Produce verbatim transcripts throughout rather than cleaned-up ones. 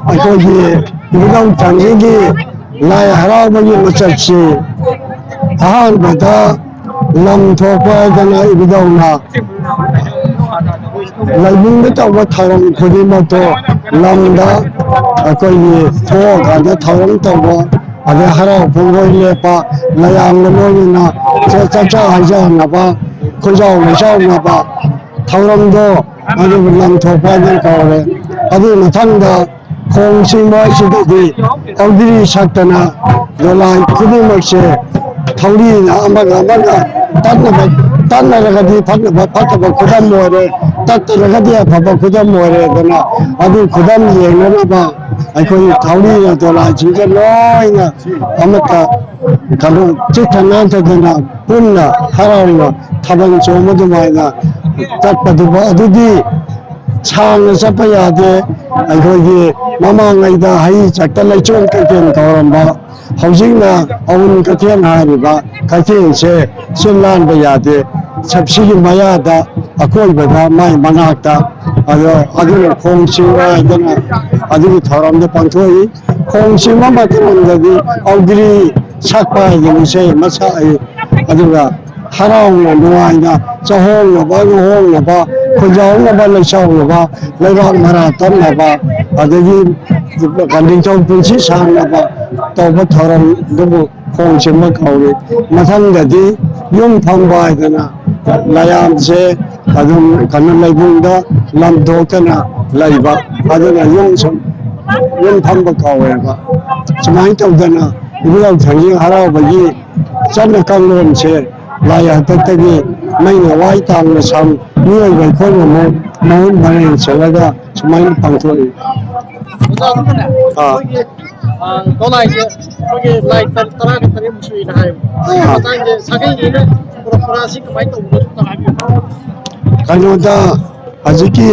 ꯑꯩꯈꯣꯏꯒꯤ ꯏꯕꯨꯙꯧ ꯊꯥꯡꯖꯒꯤ ꯂꯥꯏ ꯍꯔꯥꯎꯕꯒꯤ ꯃꯆꯠꯁꯤ ꯑꯍꯥꯟꯕꯗ ꯂꯝ ꯊꯣꯛꯄ ꯍꯥꯏꯗꯅ ꯏꯕꯨꯙꯧꯅ ꯂꯥꯏꯕꯨꯡꯗ ꯇꯧꯕ ꯊꯧꯔꯝ ꯈꯨꯗꯤꯡꯃꯛꯇꯣ ꯂꯝꯗ ꯑꯩꯈꯣꯏꯒꯤ ꯊꯣꯛꯑꯀꯥꯟꯗ ꯊꯧꯔꯝ ꯇꯧꯕ, ꯑꯗꯩ ꯍꯔꯥꯎ ꯀꯨꯝꯍꯩ ꯂꯦꯞꯄ, ꯃꯌꯥꯝꯒ ꯂꯣꯏꯅꯅ ꯆꯥꯛꯆꯥ ꯍꯩꯖꯥꯟꯅꯕ, ꯈꯣꯏꯖꯥꯎ ꯂꯩꯆꯥꯎꯅꯕ ꯊꯧꯔꯝꯗꯣ ꯑꯗꯨꯕꯨ ꯂꯝ ꯊꯣꯛꯄ ꯍꯥꯏꯅ ꯀꯧꯔꯦ꯫ ꯑꯗꯨꯒꯤ ꯃꯊꯪꯗ ꯈꯣꯡ ꯆꯤꯡꯕ ꯍꯥꯏꯁꯤꯗꯗꯤ ꯀꯧꯗ꯭ꯔꯤ ꯁꯛꯇꯅ ꯗꯣꯂꯥꯏ ꯈꯨꯗꯤꯡꯃꯛꯁꯦ ꯊꯧꯔꯤꯅ ꯑꯃꯒ ꯑꯃꯒ ꯇꯠꯅꯕ, ꯇꯠꯅꯔꯒꯗꯤ ꯐꯠꯇꯕ, ꯐꯠꯇꯕ ꯈꯨꯗꯝ ꯑꯣꯏꯔꯦ, ꯇꯠꯇ꯭ꯔꯒꯗꯤ ꯑꯐꯕ ꯈꯨꯗꯝ ꯑꯣꯏꯔꯦꯗꯅ ꯑꯗꯨ ꯈꯨꯗꯝ ꯌꯦꯡꯅꯅꯕ ꯑꯩꯈꯣꯏ ꯊꯧꯔꯤꯅ ꯗꯣꯂꯥꯏꯁꯤꯡꯁꯦ ꯂꯣꯏꯅ ꯑꯃꯠꯇ ꯀꯩꯅꯣ ꯆꯤꯠꯇ ꯅꯥꯟꯊꯗꯅ ꯄꯨꯟꯅ ꯍꯔꯥꯎꯅ ꯊꯥꯕꯜ ꯆꯣꯡꯕ ꯑꯗꯨꯃꯥꯏꯅ ꯆꯠꯄꯗꯨꯕꯨ ꯑꯗꯨꯗꯤ ꯁꯥꯡꯅ ꯆꯠꯄ ꯌꯥꯗꯦ꯫ ꯑꯩꯈꯣꯏꯒꯤ ꯃꯃꯥꯡꯉꯩꯗ ꯍꯩ ꯆꯠꯇ ꯂꯩꯆꯣꯟ ꯀꯩꯊꯦꯜ ꯀꯧꯔꯝꯕ, ꯍꯧꯖꯤꯛꯅ ꯑꯎꯟ ꯀꯩꯊꯦꯜ ꯍꯥꯏꯔꯤꯕ ꯀꯩꯊꯦꯜꯁꯦ ꯁꯤ ꯂꯥꯟꯕ ꯌꯥꯗꯦ꯫ ꯁꯤꯒꯤ ꯃꯌꯥꯗ ꯑꯀꯣꯏꯕꯗ ꯃꯥꯏ ꯃꯅꯥꯛꯇ ꯑꯗꯣ ꯑꯗꯨꯅ ꯈꯣꯡ ꯆꯤꯡꯕ ꯍꯥꯏꯗꯅ ꯑꯗꯨꯒꯤ ꯊꯧꯔꯝꯗꯣ ꯄꯥꯡꯊꯣꯛꯏ꯫ ꯈꯣꯡ ꯆꯤꯡꯕ ꯃꯇꯝꯗꯗꯤ ꯑꯧꯒ꯭ꯔꯤ ꯁꯛꯄ ꯍꯥꯏꯗꯅ ꯏꯁꯩ ꯑꯃ ꯁꯛꯏ꯫ ꯑꯗꯨꯒ ꯍꯔꯥꯎꯅ ꯅꯨꯡꯉꯥꯏꯅ ꯆꯥꯍꯣꯡꯅꯕ, ꯉꯥꯍꯣꯡꯅꯕ, ꯈꯨꯟꯖꯥꯎꯅꯕ, ꯂꯩꯆꯥꯎꯅꯕ, ꯂꯩꯕꯥꯛ ꯃꯔꯥ ꯇꯞꯅꯕ, ꯑꯗꯒꯤ ꯅꯤꯡꯊꯧ ꯄꯨꯟꯁꯤ ꯁꯥꯡꯅꯕ ꯇꯧꯕ ꯊꯧꯔꯝ ꯑꯗꯨꯕꯨ ꯈꯣꯡ ꯆꯤꯡꯕ ꯀꯧꯏ꯫ ꯃꯊꯪꯗꯗꯤ ꯌꯨꯝ ꯐꯝꯕ ꯍꯥꯏꯗꯅ ꯃꯌꯥꯝꯁꯦ ꯑꯗꯨꯝ ꯀꯩꯅꯣ ꯂꯩꯕꯨꯡꯗ ꯂꯝ ꯊꯣꯛꯇꯅ ꯂꯩꯕ, ꯑꯗꯨꯅ ꯌꯨꯝ ꯁꯨꯝ ꯌꯨꯝ ꯐꯝꯕ ꯀꯧꯋꯦꯕ꯫ ꯁꯨꯃꯥꯏꯅ ꯇꯧꯗꯅ ꯏꯕꯨꯙꯧ ꯊꯥꯡꯖꯤꯡ ꯍꯔꯥꯎꯕꯒꯤ ꯆꯠꯅ ꯀꯥꯡꯂꯣꯟꯁꯦ ꯂꯥꯏ ꯍꯥꯛꯇꯛꯇꯒꯤ ꯃꯩꯅ ꯋꯥꯏ ꯇꯥꯡꯅ ꯁꯝ ꯃꯤꯑꯣꯏꯕ ꯑꯩꯈꯣꯏꯅ ꯑꯃꯨꯛ ꯃꯍꯨꯠ ꯃꯔꯦꯡ ꯆꯠꯂꯒ ꯁꯨꯃꯥꯏꯅ ꯄꯥꯡꯊꯣꯛꯏ꯫ ꯑꯥ꯫ ꯑꯩꯈꯣꯏꯒꯤ, ꯑ, ꯗꯣꯂꯥꯏꯁꯦ ꯑꯩꯈꯣꯏꯒꯤ ꯂꯥꯏ ꯇꯔꯥꯒ ꯇꯔꯦꯠꯃꯨꯛ ꯁꯨꯏꯅ ꯍꯥꯏꯌꯦꯕ꯫ ꯁꯤꯒꯤ ꯑꯥ꯫ ꯃꯇꯥꯡꯁꯦ ꯁꯥꯒꯩꯅꯦꯅ ꯄꯨꯔꯛꯄ꯭ꯔꯥ? ꯁꯤ ꯀꯃꯥꯏꯅ ꯇꯧꯕꯅꯣ ꯑꯝꯇ ꯍꯥꯏꯕꯤꯌꯨ꯫ ꯀꯩꯅꯣꯗ ꯍꯧꯖꯤꯛꯀꯤ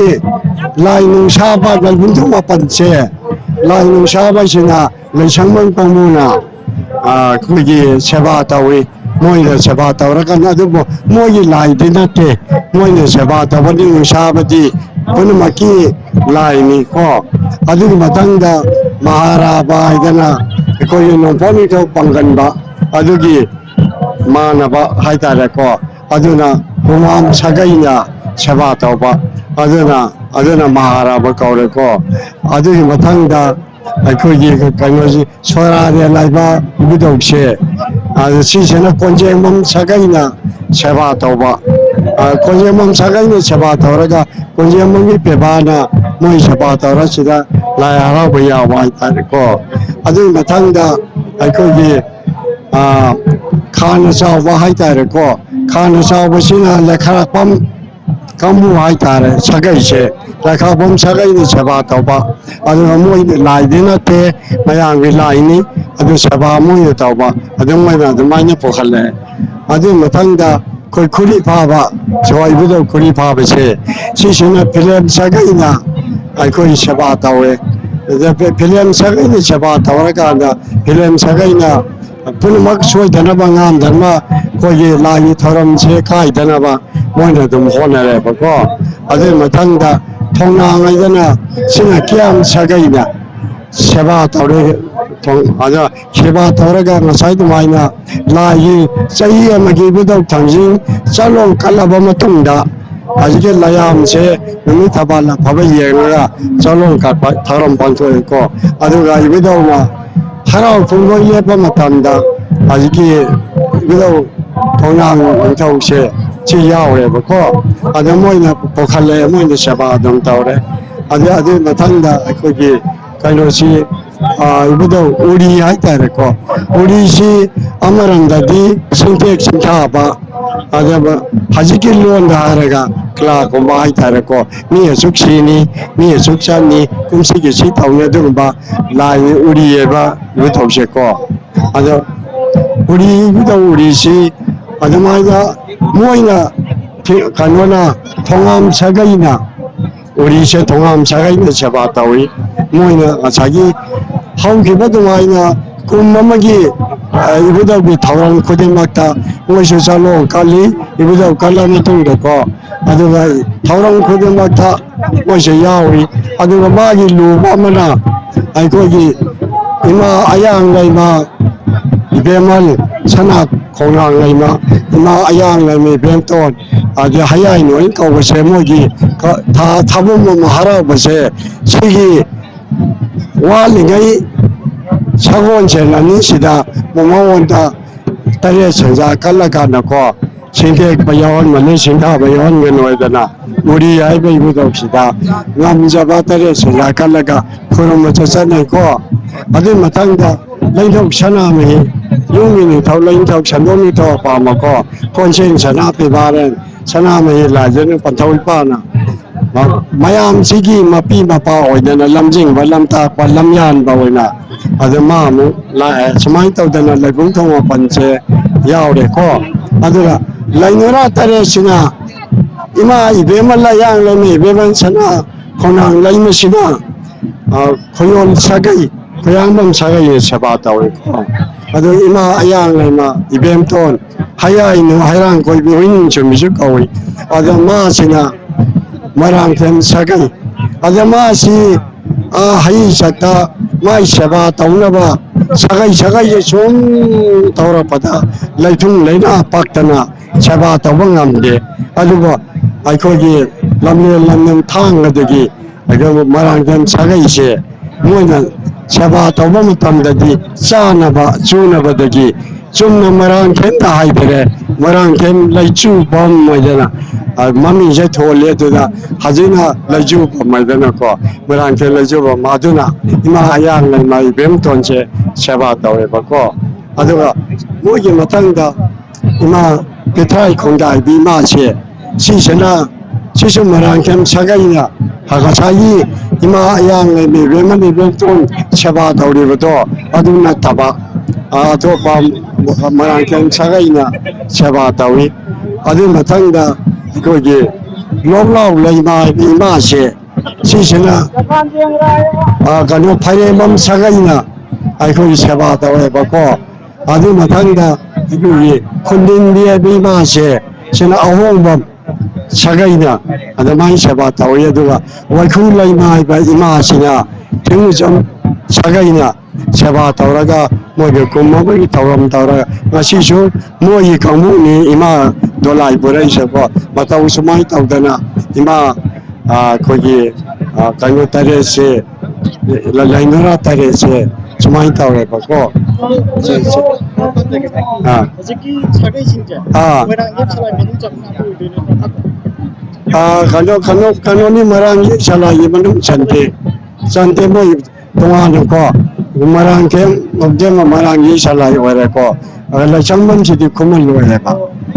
ꯂꯥꯏ ꯅꯨꯡꯁꯥꯕ ꯂꯥꯏꯕꯨꯡꯊꯨ ꯃꯥꯄꯟꯁꯦ, ꯂꯥꯏ ꯅꯨꯡꯁꯥꯕꯁꯤꯅ ꯂꯩꯁꯪꯕꯝ ꯀꯥꯡꯕꯨꯅ, ꯑ, ꯑꯩꯈꯣꯏꯒꯤ ꯁꯦꯕꯥ ꯇꯧꯏ꯫ ꯃꯣꯏꯅ ꯁꯦꯕꯥ ꯇꯧꯔꯀꯥꯟꯗ, ꯑꯗꯨꯕꯨ ꯃꯣꯏꯒꯤ ꯂꯥꯏꯗꯤ ꯅꯠꯇꯦ꯫ ꯃꯣꯏꯅ ꯁꯦꯕꯥ ꯇꯧꯕꯅꯤ, ꯅꯨꯡꯁꯥꯕꯗꯤ ꯄꯨꯝꯅꯃꯛꯀꯤ ꯂꯥꯏꯅꯤꯀꯣ꯫ ꯑꯗꯨꯒꯤ ꯃꯊꯪꯗ ꯃꯍꯥꯔꯥꯕ ꯍꯥꯏꯗꯅ ꯑꯩꯈꯣꯏꯒꯤ ꯅꯣꯡꯄꯣꯛ ꯅꯤꯡꯊꯧ ꯄꯥꯡꯒꯟꯕ, ꯑꯗꯨꯒꯤ ꯃꯥꯟꯅꯕ ꯍꯥꯏꯇꯥꯔꯦꯀꯣ꯫ ꯑꯗꯨꯅ ꯄꯨꯃꯥꯝ ꯁꯥꯒꯩꯅ ꯁꯦꯕꯥ ꯇꯧꯕ, ꯑꯗꯨꯅ, ꯑꯗꯨꯅ ꯃꯍꯥꯔꯥꯕ ꯀꯧꯔꯦꯀꯣ꯫ ꯑꯗꯨꯒꯤ ꯃꯊꯪꯗ ꯑꯩꯈꯣꯏꯒꯤ ꯀꯩꯅꯣꯁꯤ ꯁꯣꯔꯥꯔꯦꯜ ꯍꯥꯏꯕ ꯏꯕꯨꯙꯧꯁꯦ, ꯑꯗꯨ ꯁꯤꯁꯤꯅ ꯀꯣꯟꯖꯦꯡꯕꯝ ꯁꯥꯒꯩꯅ ꯁꯦꯕꯥ ꯇꯧꯕ꯫ ꯑ, ꯀꯣꯟꯖꯦꯡꯕꯝ ꯁꯥꯒꯩꯅ ꯁꯦꯕꯥ ꯇꯧꯔꯒ ꯀꯣꯟꯖꯦꯡꯕꯝꯒꯤ ꯄꯦꯕꯥꯅ ꯃꯣꯏ ꯁꯦꯕꯥ ꯇꯧꯔ ꯁꯤꯗ ꯂꯥꯏ ꯍꯔꯥꯎꯕ ꯌꯥꯎꯕ ꯍꯥꯏꯇꯥꯔꯦꯀꯣ꯫ ꯑꯗꯨꯒꯤ ꯃꯊꯪꯗ ꯑꯩꯈꯣꯏꯒꯤ, ꯑ, ꯈꯥꯅ ꯆꯥꯎꯕ ꯍꯥꯏꯇꯥꯔꯦꯀꯣ꯫ ꯈꯥꯅ ꯆꯥꯎꯕꯁꯤꯅ ꯂꯩꯈꯥꯔꯥꯛꯄꯝ ꯀꯥꯡꯕꯨ ꯍꯥꯏꯇꯥꯔꯦ, ꯁꯥꯒꯩꯁꯦ, ꯂꯩꯈꯥꯔꯥꯛꯄꯝ ꯁꯥꯒꯩꯅ ꯁꯦꯕꯥ ꯇꯧꯕ꯫ ꯑꯗꯨꯒ ꯃꯣꯏ ꯂꯥꯏꯗꯤ ꯅꯠꯇꯦ, ꯃꯌꯥꯝꯒꯤ ꯂꯥꯏꯅꯤ꯫ ꯑꯗꯨ ꯁꯦꯕꯥ ꯃꯣꯏꯅ ꯇꯧꯕ, ꯑꯗꯨꯝ ꯑꯣꯏꯅ ꯑꯗꯨꯃꯥꯏꯅ ꯄꯨꯈꯠꯂꯦ꯫ ꯑꯗꯨꯒꯤ ꯃꯊꯪꯗ ꯑꯩꯈꯣꯏ ꯈꯨꯔꯤ ꯐꯥꯕ, ꯁꯤꯐꯥꯏ ꯏꯕꯨꯙꯧ ꯈꯨꯔꯤ ꯐꯥꯕꯁꯦ, ꯁꯤꯁꯤꯅ ꯐꯤꯂꯦꯝ ꯁꯥꯒꯩꯅ ꯑꯩꯈꯣꯏ ꯁꯦꯕꯥ ꯇꯧꯋꯦ꯫ ꯑꯗ ꯐꯤ-, ꯐꯤꯂꯦꯝ ꯁꯥꯒꯩꯅ ꯁꯦꯕꯥ ꯇꯧꯔꯀꯥꯟꯗ ꯐꯤꯂꯦꯝ ꯁꯥꯒꯩꯅ ꯄꯨꯝꯅꯃꯛ ꯁꯣꯏꯗꯅꯕ ꯉꯥꯝꯗꯅꯕ ꯑꯩꯈꯣꯏꯒꯤ ꯂꯥꯏꯒꯤ ꯊꯧꯔꯝꯁꯦ ꯀꯥꯏꯗꯅꯕ ꯃꯣꯏꯅ ꯑꯗꯨꯝ ꯍꯣꯠꯅꯔꯦꯕꯀꯣ꯫ ꯑꯗꯨꯒꯤ ꯃꯊꯪꯗ ꯊꯣꯡꯅꯥꯡ ꯍꯥꯏꯗꯅ ꯁꯤꯅ ꯀꯤꯌꯥꯝ ꯁꯥꯒꯩꯅ ꯁꯦꯕꯥ ꯇꯧꯔꯦ꯫ ꯊꯣꯡ-, ꯑꯗ ꯁꯦꯕꯥ ꯇꯧꯔꯒ ꯉꯁꯥꯏ ꯑꯗꯨꯃꯥꯏꯅ ꯂꯥꯏꯒꯤ ꯆꯍꯤ ꯑꯃꯒꯤ ꯏꯕꯨꯙꯧ ꯊꯥꯡꯖꯤꯡ ꯆꯥꯂꯣꯡ ꯀꯠꯂꯕ ꯃꯇꯨꯡꯗ ꯍꯧꯖꯤꯛꯀꯤ ꯂꯥꯏꯌꯥꯝꯁꯦ ꯅꯨꯃꯤꯠ ꯊꯕꯥꯜ ꯑꯐꯕ ꯌꯦꯡꯉꯒ ꯆꯥꯂꯣꯡ ꯀꯠꯄ ꯊꯧꯔꯝ ꯄꯥꯡꯊꯣꯛꯑꯦꯀꯣ꯫ ꯑꯗꯨꯒ ꯏꯕꯨꯙꯧꯅ ꯍꯔꯥꯎ ꯀꯨꯝꯍꯩ ꯂꯦꯞꯄ ꯃꯇꯝꯗ ꯍꯧꯖꯤꯛꯀꯤ ꯏꯕꯨꯙꯧ ꯊꯣꯡꯅꯥꯡ ꯅꯤꯡꯊꯧꯁꯦ ꯁꯤ ꯌꯥꯎꯔꯦꯕꯀꯣ꯫ ꯑꯗ ꯃꯣꯏꯅ ꯄꯨꯈꯠꯂꯦ, ꯃꯣꯏꯅ ꯁꯦꯕꯥ ꯑꯗꯨꯝ ꯇꯧꯔꯦ꯫ ꯑꯗ ꯑꯗꯨꯒꯤ ꯃꯊꯪꯗ ꯑꯩꯈꯣꯏꯒꯤ ꯀꯩꯅꯣꯁꯤ, ꯑ, ꯏꯕꯨꯙꯧ ꯎꯔꯤ ꯍꯥꯏꯇꯥꯔꯦꯀꯣ꯫ ꯎꯔꯤꯁꯤ ꯑꯃꯔꯣꯝꯗꯗꯤ ꯁꯤꯡꯇꯦꯛ ꯁꯤꯡꯊꯥꯕ, ꯑꯗꯨꯒ ꯍꯧꯖꯤꯛꯀꯤ ꯂꯣꯟꯗ ꯍꯥꯏꯔꯒ ꯀꯂꯥꯒꯨꯝꯕ ꯍꯥꯏꯇꯥꯔꯦꯀꯣ꯫ ꯃꯤ ꯑꯁꯨꯛ ꯁꯤꯅꯤ, ꯃꯤ ꯑꯁꯨꯛ ꯆꯠꯅꯤ, ꯀꯨꯝꯁꯤꯒꯤ ꯁꯤ ꯇꯧꯅꯤ, ꯑꯗꯨꯒꯨꯝꯕ ꯂꯥꯏꯅꯤ ꯎꯔꯤ ꯍꯥꯏꯕ ꯏꯕꯨꯙꯧꯁꯦꯀꯣ꯫ ꯑꯗꯣ ꯎꯔꯤ ꯏꯕꯨꯙꯧ ꯎꯔꯤꯁꯤ ꯑꯗꯨꯃꯥꯏꯅ ꯃꯣꯏꯅ ꯊꯤ-, ꯀꯩꯅꯣꯅ, ꯊꯣꯉꯥꯝ ꯁꯥꯒꯩꯅ, ꯎꯔꯤꯁꯦ ꯊꯣꯉꯥꯝ ꯁꯥꯒꯩꯅ ꯁꯦꯕꯥ ꯇꯧꯏ꯫ ꯃꯣꯏꯅ ꯉꯁꯥꯏꯒꯤ ꯍꯧꯈꯤꯕ ꯑꯗꯨꯃꯥꯏꯅ ꯀꯨꯝ ꯑꯃꯒꯤ, ꯑ, ꯏꯕꯨꯙꯧꯒꯤ ꯊꯧꯔꯝ ꯈꯨꯗꯤꯡꯃꯛꯇ ꯃꯣꯏꯁꯨ ꯆꯥꯂꯣꯡ ꯀꯜꯂꯤ꯫ ꯏꯕꯨꯙꯧ ꯀꯜꯂ ꯃꯇꯨꯡꯗꯀꯣ, ꯑꯗꯨꯒ ꯊꯧꯔꯝ ꯈꯨꯗꯤꯡꯃꯛꯇ ꯃꯣꯏꯁꯦ ꯌꯥꯎꯔꯤ꯫ ꯑꯗꯨꯒ ꯃꯥꯒꯤ ꯂꯨꯕ ꯑꯃꯅ ꯑꯩꯈꯣꯏꯒꯤ ꯏꯃꯥ ꯑꯌꯥꯡ ꯂꯩꯃ ꯏꯕꯦꯝꯃꯜ, ꯁꯅꯥ ꯈꯣꯡꯅꯥꯡ ꯂꯩꯃ ꯏꯃꯥ ꯑꯌꯥꯡ ꯂꯩꯃ ꯏꯕꯦꯝꯇꯣꯟ, ꯑꯗꯩ ꯍꯌꯥꯏ ꯅꯣꯏ ꯀꯧꯕꯁꯦ ꯃꯣꯏꯒꯤ ꯊꯥ ꯊꯥꯕꯨꯝ ꯑꯃ ꯍꯔꯥꯎꯕꯁꯦ, ꯁꯤꯒꯤ ꯋꯥꯠꯂꯤꯉꯩ ꯁꯒꯣꯜꯁꯦꯟ ꯑꯅꯤꯁꯤꯗ ꯃꯉꯣꯟꯗ ꯇꯔꯦꯠ ꯁꯦꯟꯖꯥ ꯀꯜꯂꯀꯥꯟꯗꯀꯣ, ꯁꯤꯡꯊꯦꯛꯄ ꯌꯥꯎꯍꯟꯕꯅꯤ, ꯁꯤꯡꯊꯥꯕ ꯌꯥꯎꯍꯟꯒꯅꯣꯏꯗꯅ ꯎꯔꯤ ꯍꯥꯏꯕ ꯏꯕꯨꯙꯧꯁꯤꯗ ꯉꯝꯖꯕ ꯇꯔꯦꯠ ꯁꯦꯟꯖꯥ ꯀꯜꯂꯒ ꯈꯨꯔꯨꯝꯕ ꯆꯠꯆꯅꯩꯀꯣ꯫ ꯑꯗꯨꯒꯤ ꯃꯊꯪꯗ ꯂꯩꯊꯧ ꯁꯅꯥꯃꯍꯤ, ꯌꯨꯝꯒꯤ ꯅꯤꯡꯊꯧ ꯂꯩꯊꯧ ꯁꯟꯗꯣꯛ ꯅꯤꯡꯊꯧ ꯑꯄꯥꯝꯕꯀꯣ, ꯀꯣꯟꯖꯦꯡ ꯁꯅꯥ ꯄꯤꯕꯥꯔꯦꯟ ꯁꯅꯥꯃꯍꯤ ꯂꯥꯏꯖꯅ ꯄꯟꯊꯧ ꯏꯄꯥꯅ ꯃꯌꯥꯝꯁꯤꯒꯤ ꯃꯄꯤ ꯃꯄꯥ ꯑꯣꯏꯗꯅ ꯂꯝꯖꯤꯡꯕ, ꯂꯝꯇꯥꯛꯄ, ꯂꯝꯌꯥꯟꯕ ꯑꯣꯏꯅ ꯑꯗꯨ ꯃꯥ ꯑꯃꯨꯛ ꯂꯥꯛꯑꯦ꯫ ꯁꯨꯃꯥꯏꯅ ꯇꯧꯗꯅ ꯂꯩꯕꯨꯡ ꯊꯣꯡ ꯃꯥꯄꯟꯁꯦ ꯌꯥꯎꯔꯦꯀꯣ꯫ ꯑꯗꯨꯒ ꯂꯩꯉꯣꯏꯔꯥ ꯇꯔꯦꯠꯁꯤꯅ ꯏꯃꯥ ꯏꯕꯦꯝꯃ ꯂꯥꯏꯌꯥꯡ ꯂꯩꯃ ꯏꯕꯦꯝꯃ ꯁꯅꯥ ꯈꯣꯡꯅꯥꯡ ꯂꯩꯃꯁꯤꯅ, ꯑ, ꯈꯣꯏꯌꯣꯟ ꯁꯥꯒꯩ, ꯈꯣꯏꯌꯥꯡꯕꯝ ꯁꯥꯒꯩ ꯁꯦꯕꯥ ꯇꯧꯋꯦꯀꯣ꯫ ꯑꯗꯨ ꯏꯃꯥ ꯑꯌꯥꯡ ꯂꯩꯃ ꯏꯕꯦꯝꯇꯣꯟ ꯍꯌꯥꯏꯅꯨ ꯍꯩꯔꯥꯡ ꯀꯣꯏꯕꯤ ꯍꯨꯏꯅꯤꯡ ꯆꯨꯝꯕꯤꯁꯨ ꯀꯧꯏ꯫ ꯑꯗꯣ ꯃꯥꯁꯤꯅ ꯃꯣꯏꯔꯥꯡꯊꯦꯝ ꯁꯥꯒꯩ꯫ ꯑꯗ ꯃꯥꯁꯤ, ꯑ, ꯍꯌꯤꯡ ꯆꯠꯇ ꯃꯥꯏ ꯁꯦꯕꯥ ꯇꯧꯅꯕ ꯁꯥꯒꯩ ꯁꯥꯒꯩꯁꯦ ꯁꯨꯝ ꯇꯧꯔꯛꯄꯗ ꯂꯩꯊꯨꯡ ꯂꯩꯅꯥ ꯄꯛꯇꯅ ꯁꯦꯕꯥ ꯇꯧꯕ ꯉꯝꯗꯦ꯫ ꯑꯗꯨꯕꯨ ꯑꯩꯈꯣꯏꯒꯤ ꯂꯝꯂꯦꯟ ꯂꯝꯂꯦꯟ ꯊꯥꯡꯒꯗꯒꯤ ꯑꯩꯈꯣꯏ ꯃꯣꯏꯔꯥꯡꯊꯦꯝ ꯁꯥꯒꯩꯁꯦ ꯃꯣꯏꯅ ꯁꯦꯕꯥ ꯇꯧꯕ ꯃꯇꯝꯗꯗꯤ ꯆꯥꯅꯕ ꯆꯨꯅꯕꯗꯒꯤ ꯆꯨꯝꯅ ꯃꯣꯏꯔꯥꯡꯊꯦꯝꯗ ꯍꯥꯏꯗꯔꯦ, ꯃꯣꯏꯔꯥꯡꯊꯦꯝ ꯂꯩꯆꯨꯕꯝ ꯍꯥꯏꯗꯅ, ꯑ, ꯃꯃꯤꯡꯁꯦ ꯊꯣꯜꯂꯤ꯫ ꯑꯗꯨꯗ ꯍꯧꯖꯤꯛꯅ ꯂꯩꯆꯨꯕꯝ ꯍꯥꯏꯗꯅꯀꯣ, ꯃꯣꯏꯔꯥꯡꯊꯦꯝ ꯂꯩꯆꯨꯕꯝ ꯑꯗꯨꯅ ꯏꯃꯥ ꯑꯌꯥꯡ ꯂꯩꯃ ꯏꯕꯦꯝꯇꯣꯟꯁꯦ ꯁꯦꯕꯥ ꯇꯧꯋꯦꯕꯀꯣ꯫ ꯑꯗꯨꯒ ꯃꯣꯏꯒꯤ ꯃꯊꯪꯗ ꯏꯃꯥ ꯄꯤꯊ꯭ꯔꯥꯏ ꯈꯣꯡꯗꯥꯏꯕꯤ ꯏꯃꯥꯁꯦ, ꯁꯤꯁꯤꯅ, ꯁꯤꯁꯨ ꯃꯣꯏꯔꯥꯡꯊꯦꯝ ꯁꯥꯒꯩꯅ ꯉꯁꯥꯏꯒꯤ ꯏꯃꯥ ꯑꯌꯥꯡ ꯂꯩꯃ ꯏꯕꯦꯝꯃ ꯏꯕꯦꯝꯇꯣꯟ ꯁꯦꯕꯥ ꯇꯧꯔꯤꯕꯗꯣ ꯑꯗꯨ ꯅꯠꯇꯕ, ꯑ, ꯑꯇꯣꯞꯄ ꯃꯣꯏꯔꯥꯡꯊꯦꯝ ꯁꯥꯒꯩꯅ ꯁꯦꯕꯥ ꯇꯧꯏ꯫ ꯑꯗꯨꯒꯤ ꯃꯊꯪꯗ ꯑꯩꯈꯣꯏꯒꯤ ꯂꯣꯛꯂꯥꯎ ꯂꯩꯃ ꯏꯃꯥꯁꯦ, ꯁꯤꯁꯤꯅ, ꯑ, ꯀꯩꯅꯣ, ꯐꯥꯏꯔꯦꯝꯕꯝ ꯁꯥꯒꯩꯅ ꯑꯩꯈꯣꯏꯒꯤ ꯁꯦꯕꯥ ꯇꯧꯋꯦꯕꯀꯣ꯫ ꯑꯗꯨ ꯃꯊꯪꯗ ꯑꯩꯈꯣꯏꯒꯤ ꯈꯨꯟꯗꯤꯟꯕꯤ ꯍꯥꯏꯕ ꯏꯃꯥꯁꯦ, ꯁꯤꯅ ꯑꯍꯣꯡꯕ ꯁꯥꯒꯩꯅ ꯑꯗꯨꯃꯥꯏꯅ ꯁꯦꯕꯥ ꯇꯧꯏ꯫ ꯑꯗꯨꯒ ꯋꯥꯏꯈꯨ ꯂꯩꯃ ꯍꯥꯏꯕ ꯏꯃꯥꯁꯤꯅ ꯊꯤꯡꯉꯨꯆꯝ ꯁꯥꯒꯩꯅ ꯁꯦꯕꯥ ꯇꯧꯔꯒ ꯃꯣꯏꯒꯤ ꯀꯨꯝ ꯑꯃꯒꯤ ꯊꯧꯔꯝ ꯇꯧꯔꯒ ꯉꯁꯤꯁꯨ ꯃꯣꯏꯒꯤ ꯀꯥꯡꯕꯨꯅꯤ ꯏꯃꯥ ꯗꯣꯂꯥꯏ ꯄꯨꯔꯛꯏꯁꯦꯀꯣ꯫ ꯃꯇꯧ ꯁꯨꯃꯥꯏꯅ ꯇꯧꯗꯅ ꯏꯃꯥ, ꯑ, ꯑꯩꯈꯣꯏꯒꯤ, ꯑ, ꯀꯩꯅꯣ ꯇꯔꯦꯠꯁꯦ, ꯂ-, ꯂꯩꯉꯣꯏꯔꯥ ꯇꯔꯦꯠꯁꯦ ꯁꯨꯃꯥꯏꯅ ꯇꯧꯔꯦꯕꯀꯣ꯫ ꯁꯤ, ꯁꯤ, ꯑꯥ꯫ ꯍꯧꯖꯤꯛꯀꯤ ꯁꯥꯒꯩꯁꯤꯡꯁꯦ ꯑꯥ꯫ ꯃꯣꯏꯔꯥꯡꯊꯦꯝ ꯁꯂꯥꯏ ꯃꯅꯨꯡ ꯆꯟꯕ ꯉꯥꯛꯇ ꯑꯣꯏꯗꯣꯏꯅꯦꯕ? ꯑꯥ, ꯀꯩꯅꯣ, ꯀꯩꯅꯣ, ꯀꯩꯅꯣꯅꯤ, ꯃꯣꯏꯔꯥꯡꯊꯦꯝ ꯁꯂꯥꯏꯒꯤ ꯃꯅꯨꯡ ꯆꯟꯗꯦ꯫ ꯆꯟꯗꯦ, ꯃꯣꯏ ꯇꯣꯉꯥꯟꯅꯀꯣ꯫ ꯃꯣꯏꯔꯥꯡꯊꯦꯝ, ꯃꯣꯏꯔꯥꯡꯊꯦꯝ ꯃꯣꯏꯔꯥꯡꯊꯦꯝ ꯁꯂꯥꯏ ꯑꯣꯏꯔꯦꯀꯣ꯫ ꯑꯗ ꯂꯩꯁꯪꯕꯝꯁꯤꯗꯤ ꯈꯨꯃꯟ ꯑꯣꯏꯔꯦꯕ꯫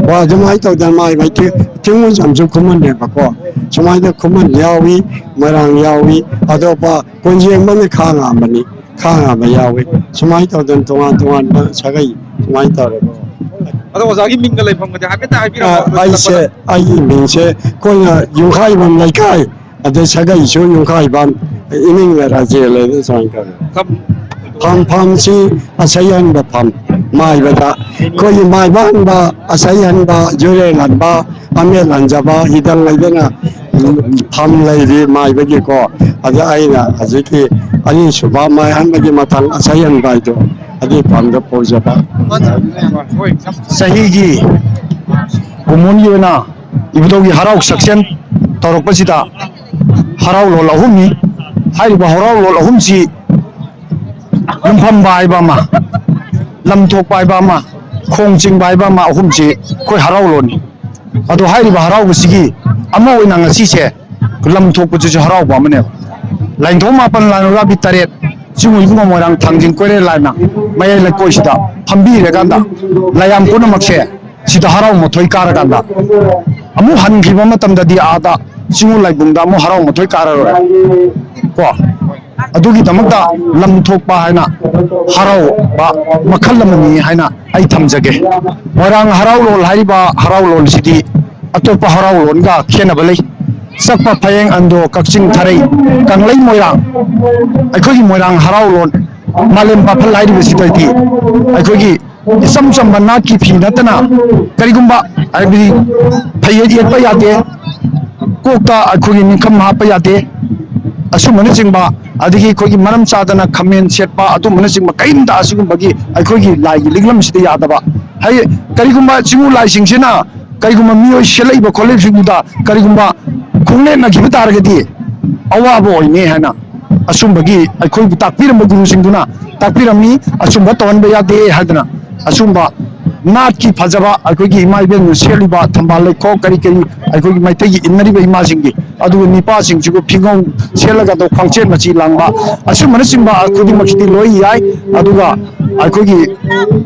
ꯍꯣꯏ, ꯑꯗꯨꯃꯥꯏꯅ ꯇꯧꯗꯅ ꯃꯥꯏ ꯃꯥꯏ ꯊꯤ-, ꯊꯤꯡꯉꯨꯆꯝꯁꯨ ꯈꯨꯃꯟꯅꯦꯕꯀꯣ꯫ ꯁꯨꯃꯥꯏꯅ ꯈꯨꯃꯟ ꯌꯥꯎꯏ, ꯃꯣꯏꯔꯥꯡ ꯌꯥꯎꯏ, ꯑꯇꯣꯞꯄ ꯀꯣꯟꯖꯦꯡꯕꯅ ꯈꯥ ꯉꯥꯝꯕꯅꯤ, ꯈꯥ ꯉꯥꯝꯕ ꯌꯥꯎꯏ꯫ ꯁꯨꯃꯥꯏꯅ ꯇꯧꯗꯅ ꯇꯣꯉꯥꯟ ꯇꯣꯉꯥꯟꯕ ꯁꯥꯒꯩ ꯁꯨꯃꯥꯏꯅ ꯇꯧꯔꯦ꯫ ꯑꯗꯣ ꯑꯣꯖꯥꯒꯤ ꯃꯤꯡꯒ ꯂꯩꯐꯝꯒꯗꯤ ꯍꯥꯏꯐꯦꯠꯇ ꯍꯥꯏꯕꯤꯔꯛꯑꯣ꯫ ꯑ, ꯑꯩꯁꯦ, ꯑꯩꯒꯤ ꯃꯤꯡꯁꯦ ꯑꯩꯈꯣꯏꯅ ꯌꯨꯝꯈꯥꯏꯕꯝ ꯂꯩꯀꯥꯏ, ꯑꯗꯩ ꯁꯥꯒꯩꯁꯨ ꯌꯨꯝꯈꯥꯏꯕꯝ, ꯏꯃꯤꯡꯅ ꯔꯥꯖꯦꯟ ꯂꯩꯅ ꯁꯨꯃꯥꯏꯅ ꯇꯧꯔꯦ꯫ ꯐꯝ-, ꯐꯝꯁꯤ ꯑꯁꯩꯍꯟꯕ ꯐꯝ, ꯃꯥꯏꯕꯗ ꯑꯩꯈꯣꯏꯒꯤ ꯃꯥꯏꯕ ꯍꯟꯕ, ꯑꯁꯩꯍꯟꯕ, ꯌꯨꯔꯦꯟ ꯍꯟꯕ, ꯑꯃꯦꯠ ꯍꯟꯖꯕ, ꯍꯤꯗꯪ ꯂꯩꯗꯅ ꯐꯝ ꯂꯩꯔꯤ ꯃꯥꯏꯕꯒꯤꯀꯣ꯫ ꯑꯗ ꯑꯩꯅ ꯍꯧꯖꯤꯛꯀꯤ ꯑꯅꯤꯁꯨꯕ ꯃꯥꯏꯍꯟꯕꯒꯤ ꯃꯊꯪ ꯑꯁꯩꯍꯟꯕ ꯍꯥꯏꯗꯣ ꯑꯗꯨꯒꯤ ꯐꯝꯗ ꯄꯨꯖꯕ꯫ ꯆꯍꯤꯒꯤ ꯀꯨꯝꯑꯣꯟꯒꯤ ꯑꯣꯏꯅ ꯏꯕꯨꯙꯧꯒꯤ ꯍꯔꯥꯎ ꯁꯛꯁꯦꯟ ꯇꯧꯔꯛꯄꯁꯤꯗ ꯍꯔꯥꯎ ꯂꯣꯟ ꯑꯍꯨꯝꯅꯤ꯫ ꯍꯥꯏꯔꯤꯕ ꯍꯔꯥꯎ ꯂꯣꯟ ꯑꯍꯨꯝꯁꯤ ꯌꯨꯝꯐꯝꯕ ꯍꯥꯏꯕ ꯑꯃ, ꯂꯝ ꯊꯣꯛꯄ ꯍꯥꯏꯕ ꯑꯃ, ꯈꯣꯡ ꯆꯤꯡꯕ ꯍꯥꯏꯕ ꯑꯃ, ꯑꯍꯨꯝꯁꯤ ꯑꯩꯈꯣꯏ ꯍꯔꯥꯎ ꯂꯣꯟꯅꯤ꯫ ꯑꯗꯣ ꯍꯥꯏꯔꯤꯕ ꯍꯔꯥꯎꯕꯁꯤꯒꯤ ꯑꯃ ꯑꯣꯏꯅ ꯉꯁꯤꯁꯦ ꯂꯝ ꯊꯣꯛꯄꯁꯤꯁꯨ ꯍꯔꯥꯎꯕ ꯑꯃꯅꯦꯕ꯫ ꯂꯥꯏꯅꯤꯡꯊꯧ ꯃꯥꯄꯟ, ꯂꯥꯏꯅꯧꯔꯥꯕꯤ ꯇꯔꯦꯠ, ꯆꯤꯡꯉꯨ ꯏꯕꯨꯡꯉꯣ ꯃꯣꯏꯔꯥꯡ ꯊꯥꯡꯖꯤꯡ ꯀꯣꯏꯔꯦꯜ ꯍꯥꯏꯅ ꯃꯌꯥꯏ ꯂꯩꯀꯣꯏꯁꯤꯗ ꯐꯝꯕꯤꯔꯀꯥꯟꯗ ꯂꯥꯏꯌꯥꯝ ꯄꯨꯝꯅꯃꯛꯁꯦ ꯁꯤꯗ ꯍꯔꯥꯎ ꯃꯊꯣꯏ ꯀꯥꯔꯀꯥꯟꯗ ꯑꯃꯨꯛ ꯍꯟꯈꯤꯕ ꯃꯇꯝꯗꯗꯤ ꯑꯥꯗ ꯆꯤꯡꯉꯨ ꯂꯥꯏꯕꯨꯡꯗ ꯑꯃꯨꯛ ꯍꯔꯥꯎ ꯃꯊꯣꯏ ꯀꯥꯔꯔꯣꯏ ꯀꯣ꯫ ꯑꯗꯨꯒꯤꯗꯃꯛꯇ ꯂꯝ ꯊꯣꯛꯄ ꯍꯥꯏꯅ ꯍꯔꯥꯎꯕ ꯃꯈꯜ ꯑꯃꯅꯤ ꯍꯥꯏꯅ ꯑꯩ ꯊꯝꯖꯒꯦ꯫ ꯃꯣꯏꯔꯥꯡ ꯍꯔꯥꯎ ꯂꯣꯟ ꯍꯥꯏꯔꯤꯕ ꯍꯔꯥꯎ ꯂꯣꯟꯁꯤꯗꯤ ꯑꯇꯣꯞꯄ ꯍꯔꯥꯎ ꯂꯣꯟꯒ ꯈꯦꯠꯅꯕ ꯂꯩ꯫ ꯆꯛꯄ, ꯐꯌꯦꯡ, ꯑꯟꯗ꯭ꯔꯣ, ꯀꯛꯆꯤꯡ, ꯊꯔꯩ, ꯀꯪꯂꯩ, ꯃꯣꯏꯔꯥꯡ, ꯑꯩꯈꯣꯏꯒꯤ ꯃꯣꯏꯔꯥꯡ ꯍꯔꯥꯎ ꯂꯣꯟ ꯃꯥꯂꯦꯝ ꯄꯥꯐꯜ ꯍꯥꯏꯔꯤꯕꯁꯤꯗꯗꯤ ꯑꯩꯈꯣꯏꯒꯤ ꯏꯆꯝ ꯆꯝꯕ ꯅꯥꯠꯀꯤ ꯐꯤ ꯅꯠꯇꯅ ꯀꯔꯤꯒꯨꯝꯕ, ꯍꯥꯏꯕꯗꯤ ꯐꯩꯌꯦꯠ ꯌꯦꯠꯄ ꯌꯥꯗꯦ, ꯀꯣꯛꯇ ꯑꯩꯈꯣꯏꯒꯤ ꯅꯤꯡꯈꯝ ꯍꯥꯞꯄ ꯌꯥꯗꯦ, ꯑꯁꯨꯝꯕꯅꯆꯤꯡꯕ, ꯑꯗꯒꯤ ꯑꯩꯈꯣꯏꯒꯤ ꯃꯔꯝ ꯆꯥꯗꯅ ꯈꯥꯃꯦꯟ ꯁꯦꯠꯄ, ꯑꯗꯨꯝꯕꯅꯆꯤꯡꯕ ꯀꯔꯤꯝꯇ ꯑꯁꯤꯒꯨꯝꯕꯒꯤ ꯑꯩꯈꯣꯏꯒꯤ ꯂꯥꯏꯒꯤ ꯂꯤꯛꯂꯝꯁꯤꯗ ꯌꯥꯗꯕ꯫ ꯍꯥꯏ, ꯀꯔꯤꯒꯨꯝꯕ ꯆꯤꯡꯉꯨ ꯂꯥꯏꯁꯤꯡꯁꯤꯅ ꯀꯔꯤꯒꯨꯝꯕ ꯃꯤꯑꯣꯏ ꯁꯦꯠꯂꯛꯏꯕ ꯈꯣꯠꯂꯛꯏꯕꯁꯤꯡꯗꯨꯗ ꯀꯔꯤꯒꯨꯝꯕ ꯈꯣꯡꯅꯦꯠꯅꯈꯤꯕ ꯇꯥꯔꯒꯗꯤ ꯑꯋꯥꯕ ꯑꯣꯏꯅꯤ ꯍꯥꯏꯅ ꯑꯁꯨꯝꯕꯒꯤ ꯑꯩꯈꯣꯏꯕꯨ ꯇꯥꯛꯄꯤꯔꯝꯕ ꯒꯨꯔꯨꯁꯤꯡꯗꯨꯅ ꯇꯥꯛꯄꯤꯔꯝꯃꯤ꯫ ꯑꯁꯨꯝꯕ ꯇꯧꯍꯟꯕ ꯌꯥꯗꯦ ꯍꯥꯏꯗꯅ ꯑꯁꯨꯝꯕ ꯅꯥꯠꯀꯤ ꯐꯖꯕ ꯑꯩꯈꯣꯏꯒꯤ ꯏꯃꯥ ꯏꯕꯦꯟꯅ ꯁꯦꯠꯂꯤꯕ ꯊꯝꯕꯥꯜ ꯂꯩꯈꯣꯛ ꯀꯔꯤ ꯀꯔꯤ ꯑꯩꯈꯣꯏꯒꯤ ꯃꯩꯇꯩꯒꯤ ꯏꯟꯅꯔꯤꯕ ꯏꯃꯥꯁꯤꯡꯒꯤ, ꯑꯗꯨꯒ ꯅꯤꯄꯥꯁꯤꯡꯁꯤꯕꯨ ꯐꯤꯉꯧ ꯁꯦꯠꯂꯒ ꯑꯗꯨ ꯈ꯭ꯋꯥꯡꯆꯦꯠ ꯃꯆꯤ ꯂꯥꯡꯕ ꯑꯁꯨꯝꯕꯅꯆꯤꯡꯕ ꯈꯨꯗꯤꯡꯃꯛꯁꯤꯗꯤ ꯂꯣꯏ ꯌꯥꯏ꯫ ꯑꯗꯨꯒ ꯑꯩꯈꯣꯏꯒꯤ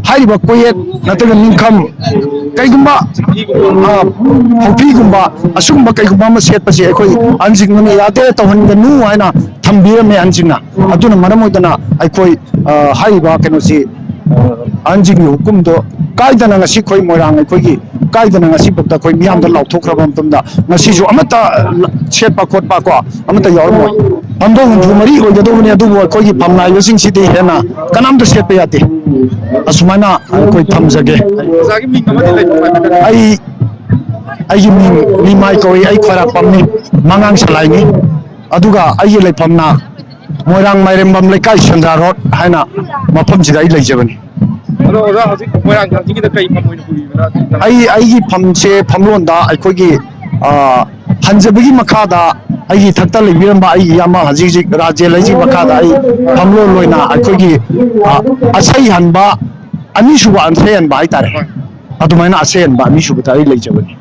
ꯍꯥꯏꯔꯤꯕ ꯀꯣꯌꯦꯠ ꯅꯠꯇ꯭ꯔꯒ ꯅꯤꯡꯈꯝ, ꯀꯩꯒꯨꯝꯕ, ꯑ, ꯍꯣꯛꯄꯤꯒꯨꯝꯕ, ꯑꯁꯤꯒꯨꯝꯕ ꯀꯩꯒꯨꯝꯕ ꯑꯃ ꯁꯦꯠꯄꯁꯦ ꯑꯩꯈꯣꯏ ꯑꯍꯟꯁꯤꯡꯅ ꯌꯥꯗꯦ, ꯇꯧꯍꯟꯒꯅꯨ ꯍꯥꯏꯅ ꯊꯝꯕꯤꯔꯝꯃꯦ ꯑꯍꯟꯁꯤꯡꯅ꯫ ꯑꯗꯨꯅ ꯃꯔꯝ ꯑꯣꯏꯗꯅ ꯑꯩꯈꯣꯏ, ꯑ, ꯍꯥꯏꯔꯤꯕ ꯀꯩꯅꯣꯁꯤ, ꯑ, ꯑꯍꯟꯁꯤꯡꯒꯤ ꯍꯨꯀꯨꯝꯗꯣ ꯀꯥꯏꯗꯅ ꯉꯁꯤ ꯑꯩꯈꯣꯏ ꯃꯣꯏꯔꯥꯡ ꯑꯩꯈꯣꯏꯒꯤ ꯀꯥꯏꯗꯅ ꯉꯁꯤꯐꯥꯎꯗ ꯑꯩꯈꯣꯏ ꯃꯤꯌꯥꯝꯗ ꯂꯥꯎꯊꯣꯛꯈ꯭ꯔꯕ ꯃꯇꯝꯗ ꯉꯁꯤꯁꯨ ꯑꯃꯠꯇ ꯁꯦꯠꯄ ꯈꯣꯠꯄ ꯀꯣ ꯑꯃꯠꯇ ꯌꯥꯎꯔꯝꯃꯣꯏ꯫ ꯐꯝꯕꯧ ꯍꯨꯝꯐꯨ ꯃꯔꯤ ꯑꯣꯏꯒꯗꯧꯕꯅꯤ, ꯑꯗꯨꯕꯨ ꯑꯩꯈꯣꯏꯒꯤ ꯐꯝꯅꯥꯏꯕꯁꯤꯡꯁꯤꯗꯤ ꯍꯦꯟꯅ ꯀꯅꯥꯝꯇ ꯁꯦꯠꯄ ꯌꯥꯗꯦ꯫ ꯑꯁꯨꯃꯥꯏꯅ ꯑꯩꯈꯣꯏ ꯊꯝꯖꯒꯦ꯫ ꯑꯣꯖꯥꯒꯤ ꯃꯤꯡ ꯑꯃꯗꯤ ꯂꯩꯕꯤꯕ꯭ꯔꯥ? ꯑꯩ, ꯑꯩꯒꯤ ꯃꯤꯡ ꯂꯤꯃꯥꯏ ꯀꯧꯏ, ꯑꯩ ꯈ꯭ꯋꯥꯏꯔꯥꯛꯄꯝꯅꯤ, ꯃꯉꯥꯡ ꯁꯂꯥꯏꯅꯤ꯫ ꯑꯗꯨꯒ ꯑꯩꯒꯤ ꯂꯩꯐꯝꯅ ꯃꯣꯏꯔꯥꯡ ꯃꯥꯏꯔꯦꯝꯕꯝ ꯂꯩꯀꯥꯏ, ꯁꯦꯟꯗ꯭ꯔꯥ ꯔꯣꯗ ꯍꯥꯏꯅ ꯃꯐꯝꯁꯤꯗ ꯑꯩ ꯂꯩꯖꯕꯅꯤ꯫ ꯑꯗꯣ ꯑꯣꯖꯥ, ꯍꯧꯖꯤꯛ ꯃꯣꯏꯔꯥꯡ ꯊꯥꯡꯖꯤꯡꯒꯤꯗ ꯀꯩ ꯐꯝ ꯑꯣꯏꯅ ꯄꯨꯕꯤꯕꯅꯣ? ꯑꯩ, ꯑꯩꯒꯤ ꯐꯝꯁꯦ ꯐꯝꯂꯣꯟꯗ ꯑꯩꯈꯣꯏꯒꯤ, ꯑ, ꯍꯟꯖꯕꯒꯤ ꯃꯈꯥꯗ ꯑꯩꯒꯤ ꯏꯊꯛꯇ ꯂꯩꯕꯤꯔꯝꯕ ꯑꯩꯒꯤ ꯏꯌꯥꯝꯕ ꯍꯧꯖꯤꯛ ꯍꯧꯖꯤꯛ ꯔꯥꯖꯦꯜ ꯍꯥꯏꯁꯤꯒꯤ ꯃꯈꯥꯗ ꯑꯩ ꯐꯝꯂꯣꯟ ꯑꯣꯏꯅ ꯑꯩꯈꯣꯏꯒꯤ, ꯑ, ꯑꯁꯩ ꯍꯟꯕ ꯑꯅꯤꯁꯨꯕ ꯑꯁꯩ ꯍꯟꯕ ꯍꯥꯏꯇꯥꯔꯦ, ꯑꯗꯨꯃꯥꯏꯅ ꯑꯁꯩ ꯍꯟꯕ ꯑꯅꯤꯁꯨꯕꯗ ꯑꯩ ꯂꯩꯖꯕꯅꯤ꯫